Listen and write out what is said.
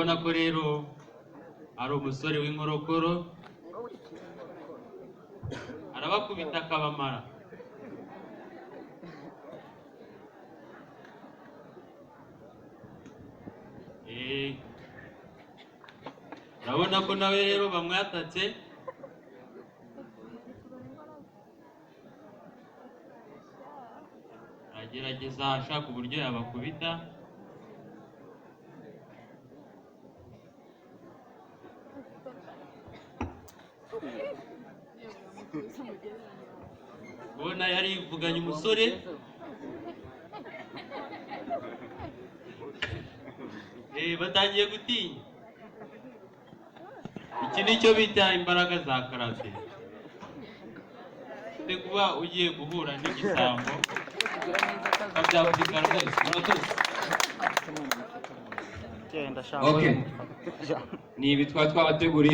Urabona ko rero ari umusore w'inkorokoro, arabakubita akabamara. Urabona ko nawe rero bamwatatse. Aragerageza ashaka uburyo yabakubita. Ubona yarivuganye umusore. Batangiye gutinya. Iki nicyo bita imbaraga za karate. Ufite kuba ugiye guhura n'igisambo ukabyapfika rwose. Murakoze. Genda shaka. Okay. Ni ibi twari twabateguriye.